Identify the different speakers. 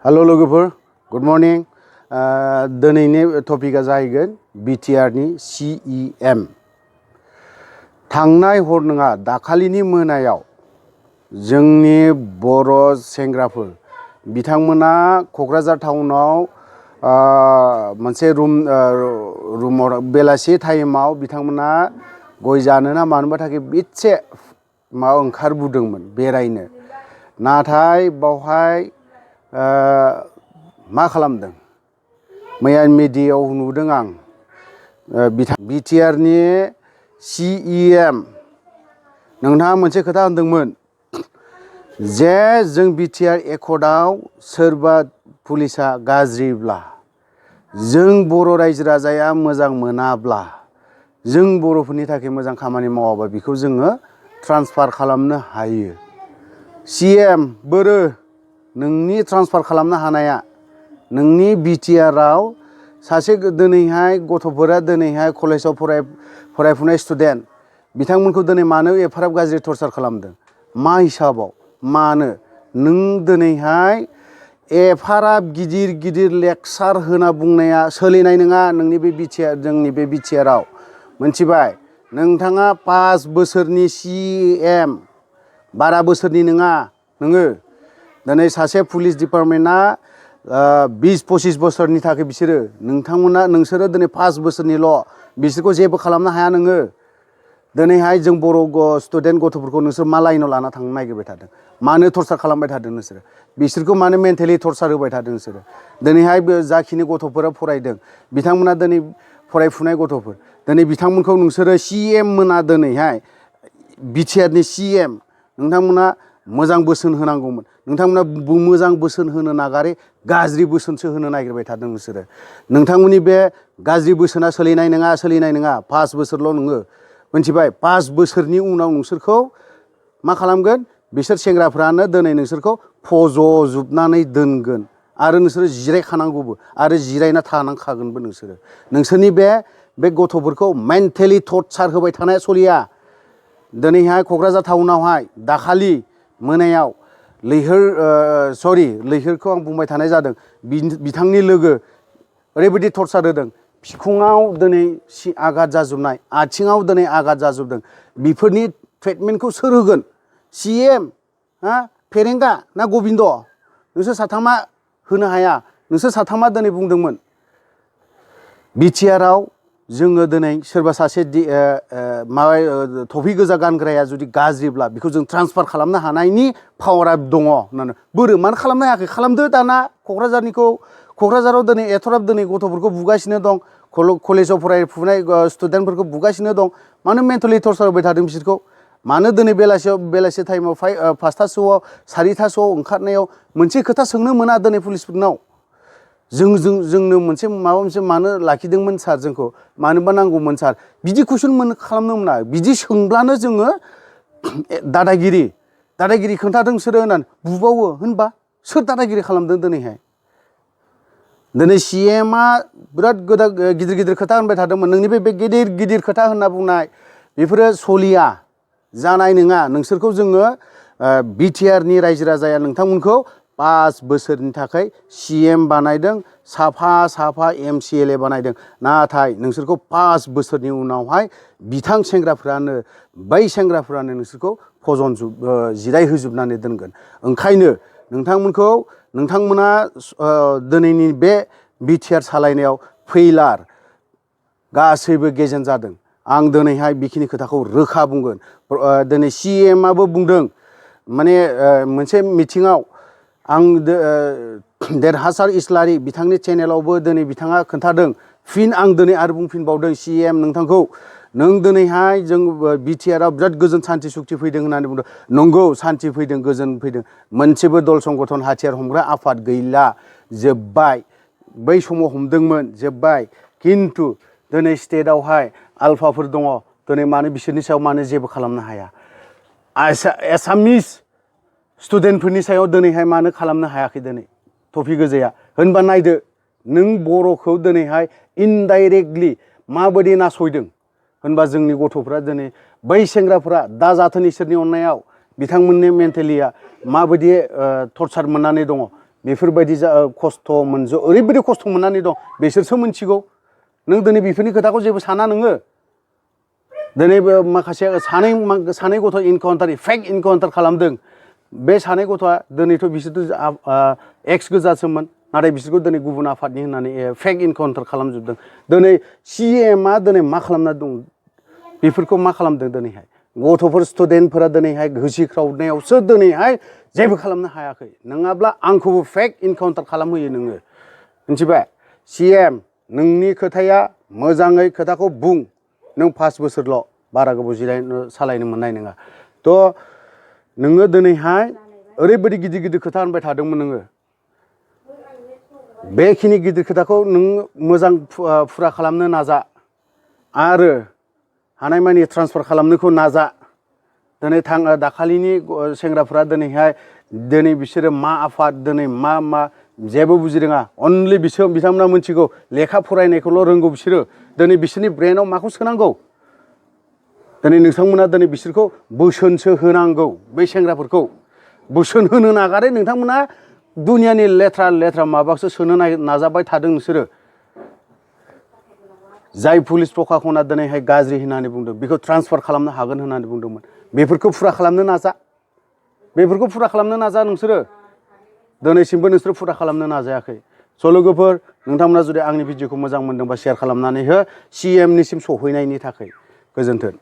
Speaker 1: Hello लोगोफोर good morning दिनैनि टपिकआ जाहैगोन बिटिआरनि CEM थांनाय हर नङा दाखालिनि मोनायाव जोंनि बर' सेंग्राफोर बिथांमोना क'क्राझार टाउनाव मोनसे रुमाव बेलासि टाइमाव बिथांमोना गय जानो ना मानोबा थाखाय एसे माबा ओंखारबोदोंमोन बेरायनो नाथाय बावहाय मा खालामदों मैया मिडियायाव नुदों आं बिटिआरनि CEM नोंथाङा मोनसे खोथा होनदोंमोन जे जों बिटिआर एकर्डआव सोरबा पुलिसा गाज्रिब्ला जों बर' रायजो राजाया मोजां मोनाब्ला जों बर'फोरनि थाखाय मोजां खामानि मावाबा बेखौ जोङो ट्रान्सफार खालामनो हायो CM बोरो नोंनि ट्रान्सफार खालामनो हानाया नोंनि बिटिआरआव सासे दिनैहाय गथ'फोरा दिनैहाय कलेजाव फरायफुनाय स्टुडेन्ट बिथांमोनखौ दिनै मानो एफाराब गाज्रि टर्चार खालामदों मा हिसाबाव मानो नों दिनैहाय एफाराब गिदिर लेक्सार होना बुंनाया सोलिनाय नङा नोंनि बे जोंनि बे बिटिआरआव मोनथिबाय नोंथाङा 5 बोसोरनि CEM 12 बोसोरनि नङा नोङो दिनै सासे पुलिस डिपार्टमेन्टआ 20-25 बोसोरनि थाखाय बिसोरो नोंसोरो दिनै 5 बोसोरनिल' बिसोरखौ जेबो खालामनो हाया नोङो दिनैहाय जों बर' स्टुडेन्ट गथ'फोरखौ नोंसोर मा लाइनाव लाना थांनो नागिरबाय थादों मानो टर्चार खालामबाय थादों नोंसोरो बिसोरखौ मानो मेन्टेलि टर्चार होबाय थादों नोंसोरो दिनैहाय जाखिनि गथ'फोरा फरायदों बिथांमोना दिनै फरायफुनाय गथ'फोर दिनै बिथांमोनखौ नोंसोरो CEM मोना दिनैहाय बिटिआरनि CEM नोंथांमोना मोजां बोसोन होनांगौमोन नोंथांमोना मोजां बोसोन होनो नागारै गाज्रि बोसोनसो होनो नागिरबाय थादों नोंसोरो नोंथांमोननि बे गाज्रि बोसोना सोलिनाय नङा 5 बोसोरल' नोङो मोनथिबाय 5 बोसोरनि उनाव नोंसोरखौ मा खालामगोन बिसोर सेंग्राफ्रानो दिनै नोंसोरखौ फज'जोबनानै दोनगोन आरो नोंसोरो जिरायखानांगौबो आरो जिरायना थानांखागोनबो नोंसोरनि बे गथ'फोरखौ मेन्टेलि टर्चार होबाय थानाया सलिया दिनैहाय क'क्राझार टाउनावहाय दाखालि मोनायाव लैहोरखौ आं बुंबाय थानाय जादों बिथांनि लोगो ओरैबायदि टर्चार होदों बिखुङाव दिनै आघात जाजोबनाय आथिङाव दिनै आघात जाजोबदों बेफोरनि ट्रिटमेन्टखौ सोर होगोन CEM फेरेंगा ना गबिन्द नोंसोर साथामा होनो हाया नोंसोर साथामा दिनै बुंदोंमोन बिटिआरआव जोङो दिनै सोरबा सासे टफि गोजा गानग्राया जुदि गाज्रिब्ला बेखौ जों ट्रान्सफार खालामनो हानायनि पावारा दङ होननानै बोरो मानो खालामनो हायाखै खालामदो दाना क'क्राझाराव दिनै एथ'राब दिनै गथ'फोरखौ बुगासिनो दं कलेजाव फरायफुनाय स्टुडेन्टफोरखौ बुगासिनो दं मानो मेन्टेलि टर्चार होबाय थादों बिसोरखौ मानो दिनै बेलासि टाइमाव 5टासोआव 4टासोआव ओंखारनायाव मोनसे खोथा सोंनो मोना दिनै पुलिसफोरनाव जोंनो माबा मोनसे मानो लाखिदोंमोन सार जोंखौ मानोबा नांगौमोन सार बिदि कुइसन खालामनो मोना बिदि सोंब्लानो जोङो दादागिरि खोन्थादों सोरो होननानै बुबावो होनबा सोर दादागिरि खालामदों दिनैहाय दिनै CEMआ बिराद गिदिर खोथा होनबाय थादोंमोन नोंनि बे गिदिर खोथा होनना बुंनाय बेफोरो सलिया जानाय नङा नोंसोरखौ जोङो बिटिआरनि रायजो राजाया नोंथांमोनखौ 5 बोसोरनि थाखाय CEM बानायदों साफा MCLA बानायदों नाथाय नोंसोरखौ 5 बोसोरनि उनावहाय बै सेंग्राफ्रानो नोंसोरखौ जिरायहोजोबनानै दोनगोन ओंखायनो नोंथांमोना दिनैनि बे बिटिआर सालायनायाव फैलार गासैबो गेजेन जादों आं दिनैहाय बेखिनि खोथाखौ रोखा बुंगोन दिनै CEMआबो बुंदों माने मोनसे मिटिङाव आं देरहासार इस्लारि बिथांनि चेनेलावबो दिनै बिथाङा खोन्थादों आं दिनै आरो बुंफिनबावदों CEM नोंथांखौ नों दिनैहाय जों बिटिआरआव बिराद गोजोन सान्थि सुक्ति फैदों होननानै बुंदों नंगौ सान्थि फैदों गोजोन फैदों मोनसेबो दल संगठन हाथियार हमग्रा आफाद गैला जोब्बाय बै समाव हमदोंमोन जोब्बाय खिन्थु दिनै स्टेटआवहाय आलफाफोर दङ दिनै मानो बिसोरनि सायाव मानो जेबो खालामनो हाया एसामिस स्टुडेन्टफोरनि सायाव दिनैहाय मानो खालामनो हायाखै दिनै टफि गोजाया होनबा नायदो नों बर'खौ दिनैहाय इनडाइरेक्टलि माबायदि नासयदों होनबा जोंनि गथ'फ्रा दिनै बै सेंग्राफ्रा दाजाथों इसोरनि अननायाव बिथांमोननि मेन्टेलिया माबायदि टर्चार मोननानै दङ बेफोरबायदि खस्थ' मोनजो ओरैबायदि खस्थ' मोननानै दं बिसोरसो मिथिगौ नों दिनै बेफोरनि खोथाखौ जेबो साना नोङो दिनै माखासे सानै गथ' इनकाउन्टार फेक इनकाउन्टार खालामदों बे सानै गथ'आ दिनैथ' बिसोरथ' एक्स गोजासोमोन नाथाय बिसोरखौ दिनै गुबुन आफादनि होननानै फेक इनकाउन्टार खालामजोबदों दिनै CMआ दिनै मा खालामना दं बेफोरखौ मा खालामदों दिनैहाय गथ'फोर स्टुडेन्टफोरा दिनैहाय होसिख्रावनायावसो दिनैहाय जेबो खालामनो हायाखै नङाब्ला आंखौबो फेक इनकाउन्टार खालामहोयो नोङो मिथिबाय CM नोंनि खोथाया मोजाङै खोथाखौ बुं नों 5 बोसोरल' बारा गोबाव सालायनो मोननाय नङा थ' नोङो दिनैहाय ओरैबायदि गिदिर गिदिर खोथा होनबाय थादोंमोन नोङो बेखिनि गिदिर खोथाखौ नों मोजां फुरा खालामनो नाजा आरो हानायमानि ट्रान्सफार खालामनोखौ नाजा दिनै दाखालिनि सेंग्राफोरा दिनै बिसोरो मा आफाद दिनै मा जेबो बुजि रोङा अनलि बिथांमोना मिथिगौ लेखा फरायनायखौल' रोंगौ बिसोरो दिनै बिसोरनि ब्रेनाव माखौ सोनांगौ दिनै नोंथांमोना दिनै बिसोरखौ बोसोनसो होनांगौ बै सेंग्राफोरखौ बोसोन होनो नागारै नोंथांमोना दुनियानि लेथ्रा माबासो सोनो नाजाबाय थादों नोंसोरो जाय पुलिस प्रखाखना दिनैहाय गाज्रि होननानै बुंदों बेखौ ट्रान्सफार खालामनो हागोन होननानै बुंदोंमोन बेफोरखौ फुरा खालामनो नाजा नोंसोरो दिनैसिमबो नोंसोरो फुरा खालामनो नाजायाखै स' लोगोफोर नोंथांमोना जुदि आंनि भिडिअखौ मोजां मोनदोंबा शेयार खालामनानै हो CMनिसिम सहैनायनि थाखाय गोजोन्थों।